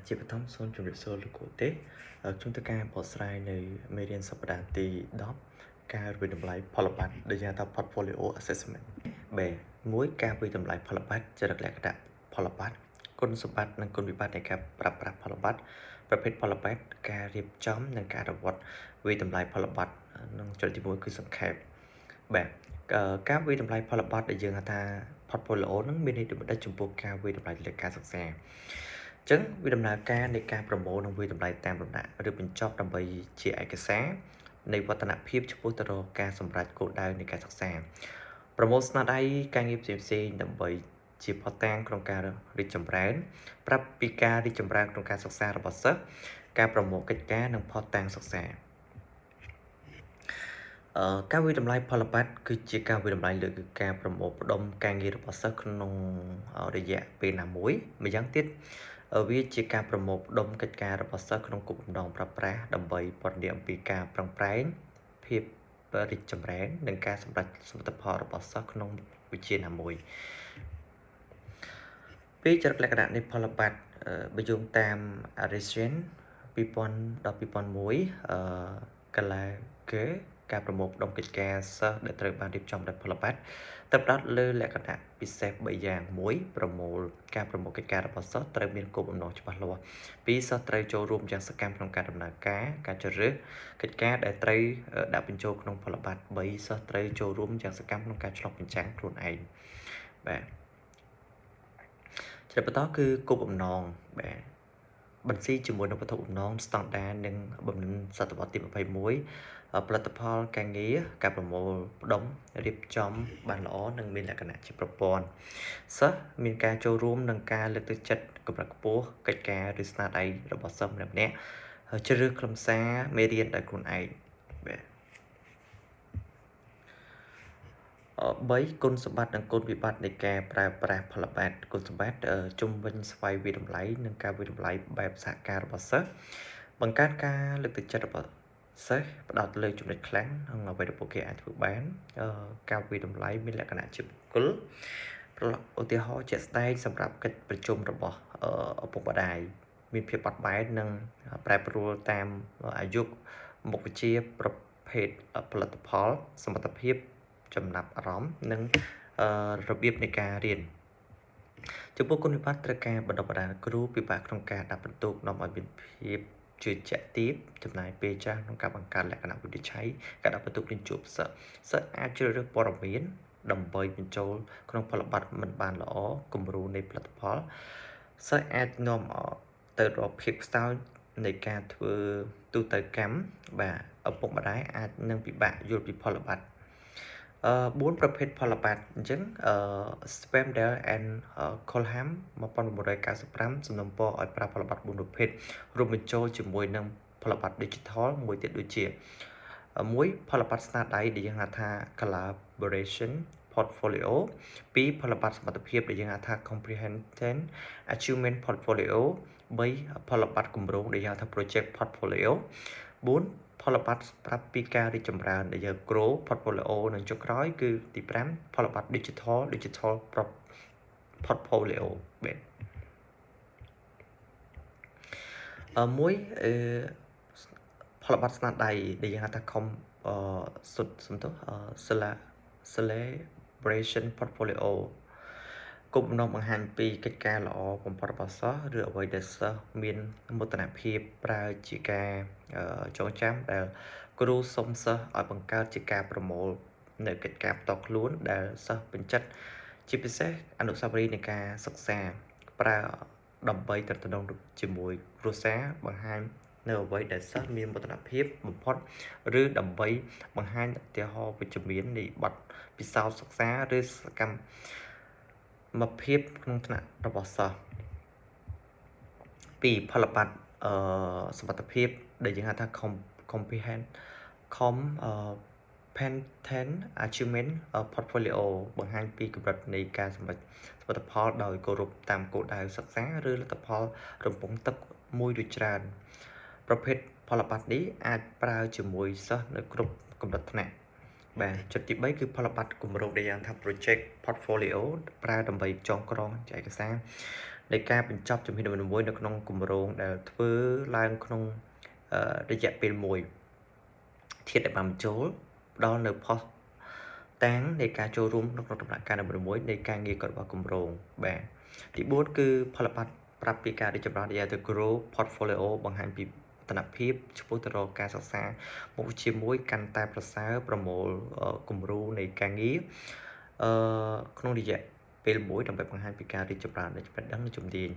ជាបឋមសូមជម្រាបសួរលោកគ្រូទេខ្ញុំធ្វើការបកស្រាយនៅមេរៀនសប្តាហ៍ទី10ការវាយតម្លៃផលប័ត្រដែលគេហៅថា portfolio assessment បាទ1ការវាយតម្លៃផលប័ត្រចរិតលក្ខណៈផលប័ត្រគុណសម្បត្តិនិងគុណវិបត្តិនៃការប្រើប្រាស់ផលប័ត្រប្រភេទផលប័ត្រការរៀបចំនិងការអនុវត្តវាយតម្លៃផលប័ត្រនិងចំណុចទី1គឺសង្ខេបបាទការវាយតម្លៃផលប័ត្រដែលយើងហៅថា portfolio នឹងមានន័យដូចម្ដេចចំពោះការវាយតម្លៃលើការសិក្សាអញ្ចឹងវាដំណើរការនៃការប្រមូលនិងវាយតម្លៃតាមលំដាប់ឬបញ្ចប់ដើម្បីជាឯកសារនៃវឌ្ឍនភាពឆ្ពោះទៅរកការសម្រេចគោលដៅនៃការសិក្សាប្រមូលស្នាដៃការងារផ្សេងៗដើម្បីជាភស្តុតាងក្នុងការរីកចម្រើនប្រាប់ពីការរីកចម្រើនក្នុងការសិក្សារបស់សិស្សការប្រមូលកិច្ចការនិងភស្តុតាងសិក្សាអឺការវាយតម្លៃផលប័ត្រគឺជាការវាយតម្លៃលើការប្រមូលផ្ដុំការងាររបស់សិស្សក្នុងរយៈពេលណាមួយម្យ៉ាងទៀតវាជាការប្រមូលផ្ដុំកិច្ចការរបស់សិស្សក្នុងគោលបំណងប្រើប្រាស់ដើម្បីពណ៌នាអំពីការប្រឹងប្រែងភាពរីកចម្រើននិងការសម្រេចសមិទ្ធផលរបស់សិស្សក្នុងវិជ្ជាណាមួយពីចរិតលក្ខណៈនៃផលប័ត្របើយោងតាម Arisian 2000ដល់2001អឺកាឡាគេការប្រមូលផ្ដុំកិច្ចការសិស្សដែលត្រូវបានរៀបចំដោយផលប័ត្រទៅផ្ដោតលើលក្ខណៈពិសេស3យ៉ាង1ប្រមូលការប្រមូលកិច្ចការរបស់សិស្សត្រូវមានគោលបំណងច្បាស់លាស់2សិស្សត្រូវចូលរួមយ៉ាងសកម្មក្នុងការដំណើរការការជ្រើសរើសកិច្ចការដែលត្រូវដាក់បញ្ចូលក្នុងផលប័ត្រ3សិស្សត្រូវចូលរួមយ៉ាងសកម្មក្នុងការឆ្លុះបញ្ចាំងខ្លួនឯងបាទចំណុចបន្តគឺគោលបំណងបាទបន្ស៊ីជាមួយនឹងវត្ថុបំណងស្តង់ដារនិងបំណិនសតវត្សទី21ផលិតផលការងារការប្រមូលផ្ដុំរៀបចំបានល្អនិងមានលក្ខណៈជាប្រព័ន្ធសិស្សមានការចូលរួមនិងការលើកទឹកចិត្តកម្រិតខ្ពស់កិច្ចការឬស្នាដៃរបស់សិស្សម្នាក់ៗជ្រើសរើសខ្លឹមសារមេរៀនដោយខ្លួនឯងបាទ3គុណសម្បត្តិនិងគុណវិបត្តិនៃការប្រើប្រាស់ផលប័ត្រគុណសម្បត្តិជុំវិញស្វ័យវាយតម្លៃនិងការវាយតម្លៃបែបសហការរបស់សិស្សបង្កើនការលើកទឹកចិត្តរបស់សិស្សផ្ដោតលើចំណុចខ្លាំងនិងអ្វីដែលពួកគេអាចធ្វើបានការវាយតម្លៃមានលក្ខណៈជាបុគ្គលឧទាហរណ៍ជាក់ស្ដែងសម្រាប់កិច្ចប្រជុំរបស់ឪពុកម្ដាយមានភាពបត់បែននិងប្រែប្រួលតាមអាយុមុខវិជ្ជាប្រភេទផលិតផលសមត្ថភាពចំណាប់អារម្មណ៍និងរបៀបនៃការរៀនចំពោះគុណវិបត្តិត្រូវការបណ្ដុះបណ្ដាលគ្រូពិបាកក្នុងការដាក់ពិន្ទុនាំឲ្យមានភាពជឿជាក់ទាបចំណាយពេលច្រើនក្នុងការបង្កើតលក្ខណៈវិនិច្ឆ័យការដាក់ពិន្ទុនឹងជួបសិស្សសិស្សអាចជ្រើសរើសព័ត៌មានដើម្បីបញ្ចូលក្នុងផលប័ត្រមិនបានល្អគំរូនៃផលិតផលសិស្សអាចនាំទៅរកភាពខ្សោយនៃការធ្វើទូទៅកម្មបាទឪពុកម្ដាយអាចនឹងពិបាកយល់ពីផលប័ត្រអឺ4ប្រភេទផលប័ត្រអញ្ចឹងអឺ Spamdale and Colham 1995សំណូមពរឲ្យប្រើផលប័ត្រ4ប្រភេទរួមបញ្ចូលជាមួយនឹងផលប័ត្រ digital មួយទៀតដូចជាមួយផលប័ត្រស្នាដៃដែលយើងហៅថា collaboration portfolio 2ផលប័ត្រសមត្ថភាពដែលយើងហៅថា comprehensive achievement portfolio 3ផលប័ត្រគម្រោងដែលយើងហៅថា project portfolio 4ផលប័ត្រប្រាប់ពីការរីកចម្រើនដែលយើង grow portfolio និងចុងក្រោយគឺទី5ផលប័ត្រ digital portfolio បាទអឺមួយអឺផលប័ត្រស្នាដៃដែលយើងហៅថា com អឺសុទ្ធសំទោស celebration portfolio គោលបំណងបង្ហាញពីកិច្ចការល្អបំផុតរបស់សិស្សឬអ្វីដែលសិស្សមានមោទនភាពប្រើជាការចងចាំដែលគ្រូសុំសិស្សឲ្យបង្កើតជាការប្រមូលនៅកិច្ចការផ្ទាល់ខ្លួនដែលសិស្សពេញចិត្តជាពិសេសអនុស្សាវរីយ៍នៃការសិក្សាប្រើដើម្បីទំនាក់ទំនងជាមួយគ្រួសារបង្ហាញនៅអ្វីដែលសិស្សមានមោទនភាពបំផុតឬដើម្បីបង្ហាញឧទាហរណ៍វិជ្ជមាននៃបទពិសោធន៍សិក្សាឬសកម្មភាពក្នុងថ្នាក់របស់សិស្ស2ផលប័ត្រអឺសមត្ថភាពដែលយើងហៅថា comprehend com Penten Achievement Portfolio បង្ហាញពីកម្រិតនៃការសម្រេចសមិទ្ធផលដោយគោរពតាមគោលដៅសិក្សាឬលទ្ធផលរំពឹងទុកមួយឬច្រើនប្រភេទផលប័ត្រនេះអាចប្រើជាមួយសិស្សនៅគ្រប់កម្រិតថ្នាក់បាទចុចទី3គឺផលប័ត្រគម្រោងដែលយ៉ាងថា project portfolio ប្រើដើម្បីចងក្រងឯកសារ នៃការបញ្ចប់ជំហាននីមួយៗនៅក្នុងគម្រោងដែលធ្វើឡើងក្នុងរយៈពេលមួយធាតុដែលបានបញ្ចូលផ្ដល់នៅផុសតាងនៃការចូលរួមនៅក្នុងដំណាក់កាលនីមួយៗនៃការងាររបស់គម្រោងបាទទី4គឺផលប័ត្រប្រាប់ពីការរីកចម្រើនរយៈទៅ grow portfolio បង្ហាញពីតនភាពឆ្ពោះទៅរកការសិក្សាមុខវិជ្ជាមួយកាន់តែប្រសើរប្រមូលគំរូនៃការងារអឺក្នុងរយៈពេលមួយដើម្បីបង្ហាញពីការរីកចម្រើននៃចំណេះដឹងនិងជំនាញ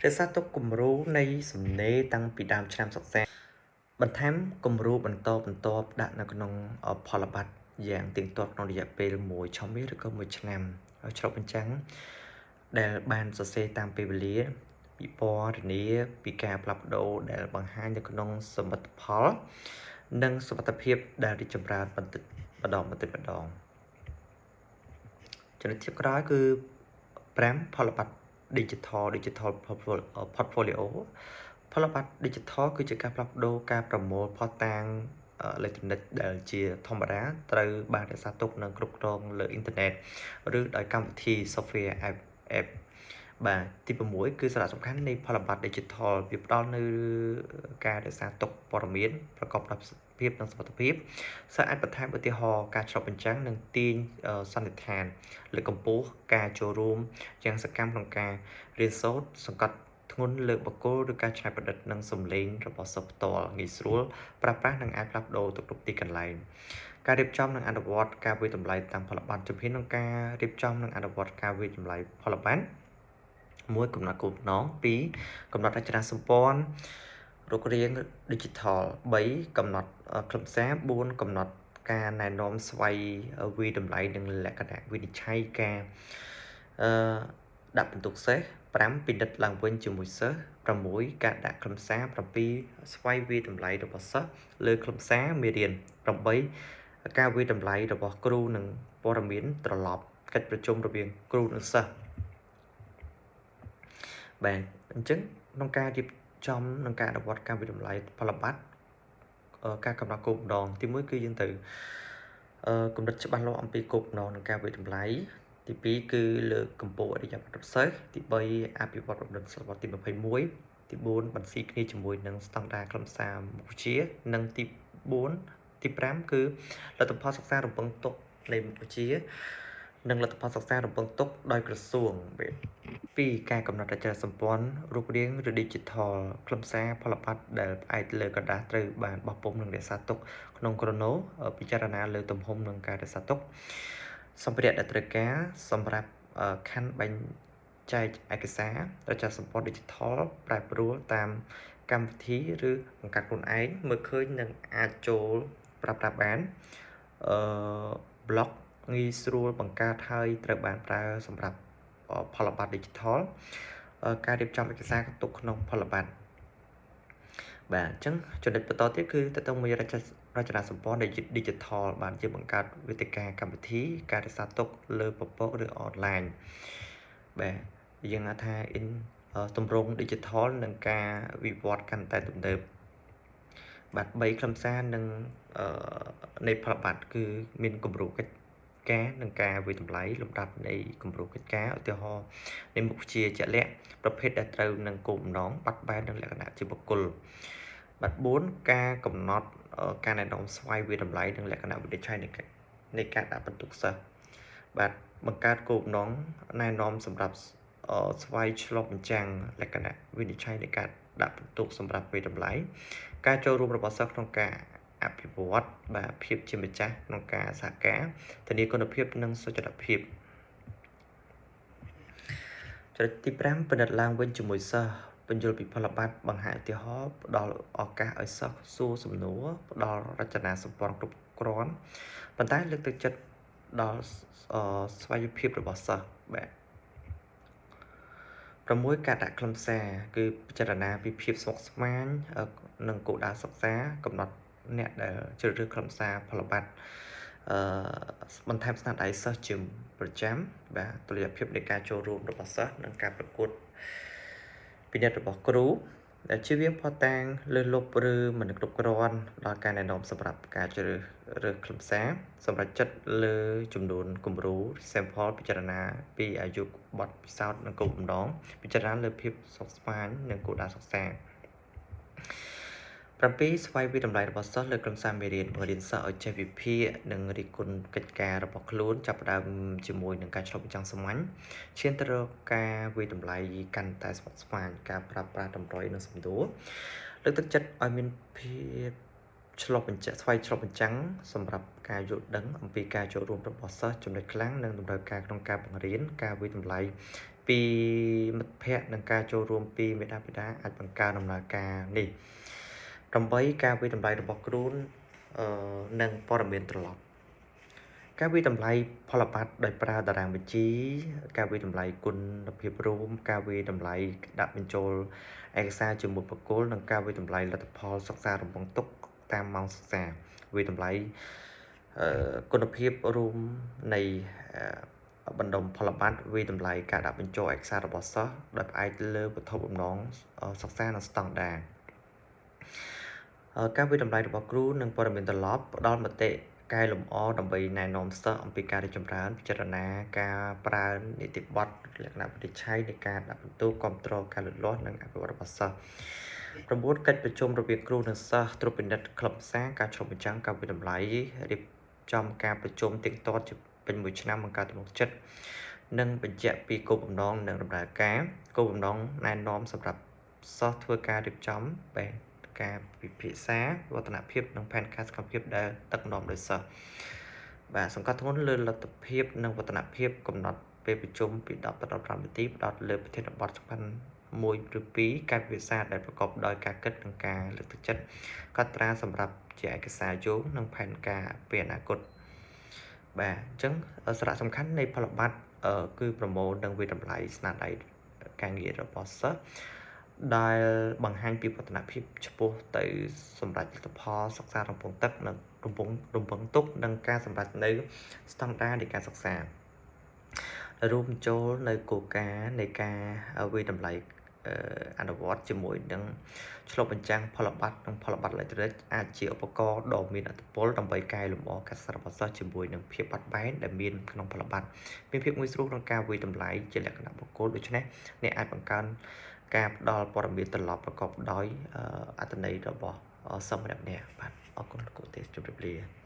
រក្សាទុកគំរូនៃសំណេរតាំងពីដើមឆ្នាំសិក្សាបន្ថែមគំរូបន្តបន្ទាប់ដាក់នៅក្នុងផលប័ត្រយ៉ាងទៀងទាត់ក្នុងរយៈពេល1ឆមាសឬក៏1ឆ្នាំហើយឆ្លុះបញ្ចាំងដែលបានសរសេរតាមពេលវេលាពិពណ៌នាពីការផ្លាស់ប្ដូរដែលបង្ហាញនៅក្នុងសមិទ្ធផល និងសមត្ថភាពដែលរីកចម្រើនបន្តិចម្ដងបន្តិចម្ដងចំណុចទីក្រោយគឺ5ផលប័ត្រ digital digital portfolio ផលប័ត្រ digital គឺជាការផ្លាស់ប្ដូរការប្រមូលភស្តុតាងអេឡិចត្រូនិកដែលជាធម្មតាត្រូវបានរក្សាទុកនិងគ្រប់គ្រងលើអ៊ីនធឺណិតឬដោយកម្មវិធី software app បាទទី6គឺសារៈសំខាន់នៃផលប័ត្រ digital វាផ្ដល់នូវការរក្សាទុកព័ត៌មានប្រកបដោយភាពនិងសុវត្ថិភាពសិស្សអាចបន្ថែមឧទាហរណ៍ការឆ្លុះបញ្ចាំងនិងទាញសន្និដ្ឋានលើកកម្ពស់ការចូលរួមយ៉ាងសកម្មក្នុងការរៀនសូត្រសង្កត់ធ្ងន់លើបុគ្គលឬការច្នៃប្រឌិតនិងសម្លេងរបស់សិស្សផ្ទាល់ងាយស្រួលប្រើប្រាស់និងអាចផ្លាស់ប្ដូរទៅគ្រប់ទីកន្លែងការរៀបចំនិងអនុវត្តការវាយតម្លៃតាមផលប័ត្រជំហានក្នុងការរៀបចំនិងអនុវត្តការវាយតម្លៃផលប័ត្រ1កំណត់គោលបំណង2កំណត់រចនាសម្ព័ន្ធរូបរាង digital 3កំណត់ខ្លឹមសារ4កំណត់ការណែនាំស្វ័យវាយតម្លៃនិងលក្ខណៈវិនិច្ឆ័យការអឺដាក់ពិន្ទុសិស្ស5ពិនិត្យឡើងវិញជាមួយសិស្ស6ការដាក់ខ្លឹមសារ7ស្វ័យវាយតម្លៃរបស់សិស្សលើខ្លឹមសារមេរៀន8ការវាយតម្លៃរបស់គ្រូនិងព័ត៌មានត្រឡប់កិច្ចប្រជុំរវាងគ្រូនិងសិស្សបាទអញ្ចឹងក្នុងការរៀបចំនិងការអនុវត្តការវាយតម្លៃផលប័ត្រការកំណត់គោលបំណងទី1គឺយើងត្រូវកំណត់ច្បាស់លាស់អំពីគោលបំណងនៃការវាយតម្លៃទី2គឺលើកកម្ពស់អរិយាប័ត្រសិស្សទី3អភិវឌ្ឍរំលឹកសតវត្សទី21ទី4បន្ស៊ីគ្នាជាមួយនឹងស្តង់ដារខ្លឹមសារមុខវិជ្ជានិងទី4ទី5គឺលទ្ធផលសិក្សារំពឹងទុកនៃមុខវិជ្ជានិងលទ្ធផលសិក្សារំពឹងទុកដោយក្រសួង2ការកំណត់រចនាសម្ព័ន្ធរូបរាងឬ digital ខ្លឹមសារផលប័ត្រដែលផ្អែកលើក្រដាសត្រូវបានបោះពុម្ពនិងរក្សាទុកក្នុងក្រណូពិចារណាលើទំហំនិងការរក្សាទុកសម្ភារៈដែលត្រូវការសម្រាប់ខណ្ឌបែងចែកឯកសាររចនាសម្ព័ន្ធ digital ប្រែប្រួលតាមកម្មវិធីឬបង្កើតខ្លួនឯងមើលឃើញនិងអាចចូលប្រើប្រាស់បានអឺ blog ងាយស្រួលបង្កើតហើយត្រូវបានប្រើសម្រាប់ផលប័ត្រ digital ការរៀបចំឯកសារទុកក្នុងផលប័ត្របាទអញ្ចឹងចំណុចបន្តទៀតគឺតទៅមួយរចនាសម្ព័ន្ធ digital បាទជាបង្កើតវេទិកាកម្មវិធីការរក្សាទុកលើពពកឬអនឡាញបាទយើងហៅថា in ទម្រង់ digital និងការវិវត្តកាន់តែទំនើបបាទ3ខ្លឹមសារនិងនៃផលប័ត្រគឺមានគម្រោងកិច្ចការនិងការវាយតម្លៃលំដាប់នៃគម្រោងកិច្ចការឧទាហរណ៍នៃមុខវិជ្ជាជាក់លាក់ប្រភេទដែលត្រូវនឹងគោលបំណងបាត់បែននិងលក្ខណៈជាបុគ្គលបាទ4ការកំណត់ការណែនាំស្វ័យវាយតម្លៃនិងលក្ខណៈវិនិច្ឆ័យនៃការដាក់បន្ទុកសិស្សបាទបង្កើតគោលបំណងណែនាំសម្រាប់ស្វ័យឆ្លុះបញ្ចាំងលក្ខណៈវិនិច្ឆ័យនៃការដាក់បន្ទុកសម្រាប់វាយតម្លៃការចូលរួមរបស់សិស្សក្នុងការអភិវឌ្ឍបាទភាពជាម្ចាស់ក្នុងការសហការធានាគុណភាពនិងសុចរិតភាពចំណុចទី5ពិនិត្យឡើងវិញជាមួយសិស្សបញ្យល់ពីផលប័ត្របង្ហាញឧទាហរណ៍ផ្ដល់ឱកាសឲ្យសិស្សសួរសំណួរផ្ដល់រចនាសម្ព័ន្ធគ្រប់គ្រាន់ប៉ុន្តែលើកទឹកចិត្តដល់ស្វ័យភាពរបស់សិស្សបាទ6ការដាក់ខ្លឹមសារគឺពិចារណាពីភាពស្មុគស្មាញនិងគោលដៅសិក្សាកំណត់អ្នកដែលជ្រើសរើសខ្លឹមសារផលប័ត្រអឺបន្ថែមស្នាដៃសិស្សជាប្រចាំបាទតុល្យភាពនៃការចូលរួមរបស់សិស្សនិងការប្រកួតពិនិត្យរបស់គ្រូ ដែលជៀសវាងភស្តុតាងលើសលប់ឬមិនគ្រប់គ្រាន់ដល់ការណែនាំសម្រាប់ការជ្រើសរើសខ្លឹមសារសម្រាប់ចិត្តលើចំនួនគំរូ sample ពិចារណាពីអាយុបទពិសោធន៍និងគោលបំណងពិចារណាលើភាពស្មុគស្មាញនិងគោលដៅសិក្សា7ស្វ័យវាយតម្លៃរបស់សិស្សលើខ្លឹមសារមេរៀនបង្រៀនសិស្សឲ្យចេះវិភាគនិងរិះគន់កិច្ចការរបស់ខ្លួនចាប់ផ្ដើមជាមួយនឹងការឆ្លុះបញ្ចាំងសាមញ្ញឈានទៅរកការវាយតម្លៃកាន់តែស្មុគស្មាញការប្រើប្រាស់តម្រុយនិងសំណួរលើកទឹកចិត្តឲ្យមានភាពឆ្លុះបញ្ចាំងស្វ័យឆ្លុះបញ្ចាំងសម្រាប់ការយល់ដឹងអំពីការចូលរួមរបស់សិស្សចំណុចខ្លាំងនិងតម្រូវការក្នុងការបង្រៀនការវាយតម្លៃពីមិត្តភ័ក្តិនិងការចូលរួមពីមាតាបិតាអាចបង្កើនដំណើរការនេះ8ការវាយតម្លៃរបស់គ្រូនិងព័ត៌មានត្រឡប់ការវាយតម្លៃផលប័ត្រដោយប្រើតារាងបញ្ជីការវាយតម្លៃគុណភាពរួមការវាយតម្លៃដាក់បញ្ចូលឯកសារជាមួយបុគ្គលនិងការវាយតម្លៃលទ្ធផលសិក្សារំពឹងទុកតាមម៉ោងសិក្សាវាយតម្លៃគុណភាពរួមនៃបណ្ដុំផលប័ត្រវាយតម្លៃការដាក់បញ្ចូលឯកសាររបស់សិស្សដោយផ្អែកលើវត្ថុបំណងសិក្សានិងស្តង់ដារការវាយតម្លៃរបស់គ្រូនិងព័ត៌មានត្រឡប់ផ្ដល់មតិកែលម្អដើម្បីណែនាំសិស្សអំពីការរីកចម្រើនពិចារណាការប្រើនីតិបទលក្ខណៈវិនិច្ឆ័យនៃការដាក់ពិន្ទុគ្រប់គ្រងការលូតលាស់និងអភិវឌ្ឍរបស់សិស្ស9កិច្ចប្រជុំរវាងគ្រូនិងសិស្សត្រួតពិនិត្យខ្លឹមសារការឆ្លុះបញ្ចាំងការវាយតម្លៃរៀបចំការប្រជុំទៀងទាត់ជាពេញមួយឆ្នាំបង្កើតទំនុកចិត្តនិងបញ្ជាក់ពីគោលបំណងនិងដំណើរការគោលបំណងណែនាំសម្រាប់សិស្សធ្វើការរៀបចំបែបការពិភាក្សាវឌ្ឍនភាពនិងផែនការសកម្មភាពដែលដឹកនាំដោយសិស្សបាទសង្កត់ធ្ងន់លើលទ្ធភាពនិងវឌ្ឍនភាពកំណត់ពេលប្រជុំពី10ដល់15នាទីផ្ដោតលើប្រធានបទសំខាន់មួយឬពីរការពិភាក្សាដែលប្រកបដោយការគិតនិងការលើកទឹកចិត្តកត់ត្រាសម្រាប់ជាឯកសារយោងនិងផែនការពេលអនាគតបាទអញ្ចឹងសារៈសំខាន់នៃផលប័ត្រគឺប្រមូលនិងវាយតម្លៃស្នាដៃការងាររបស់សិស្សដែលបង្ហាញពីវឌ្ឍនភាពឆ្ពោះទៅសម្រាប់លទ្ធផលសិក្សារំពឹងទឹកនិងរំពឹងទុកនិងការសម្រេចនៅស្តង់ដារនៃការសិក្សារួមចូលនៅគោលការណ៍នៃការវាយតម្លៃអនុវត្តជាមួយនឹងឆ្លុះបញ្ចាំងផលប័ត្រនិងផលប័ត្រអេឡិចត្រូនិកអាចជាឧបករណ៍ដ៏មានឥទ្ធិពលដើម្បីកែលម្អការសិក្សារបស់សិស្សជាមួយនឹងភាពបត់បែនដែលមានក្នុងផលប័ត្រមានភាពងាយស្រួលក្នុងការវាយតម្លៃជាលក្ខណៈបុគ្គលដូច្នេះអ្នកអាចបង្កើនការផ្ដល់ព័ត៌មានត្រឡប់ប្រកបដោយអត្ថន័យរបស់សិស្សម្នាក់ៗបាទអរគុណលោកគ្រូទេជម្រាបលា។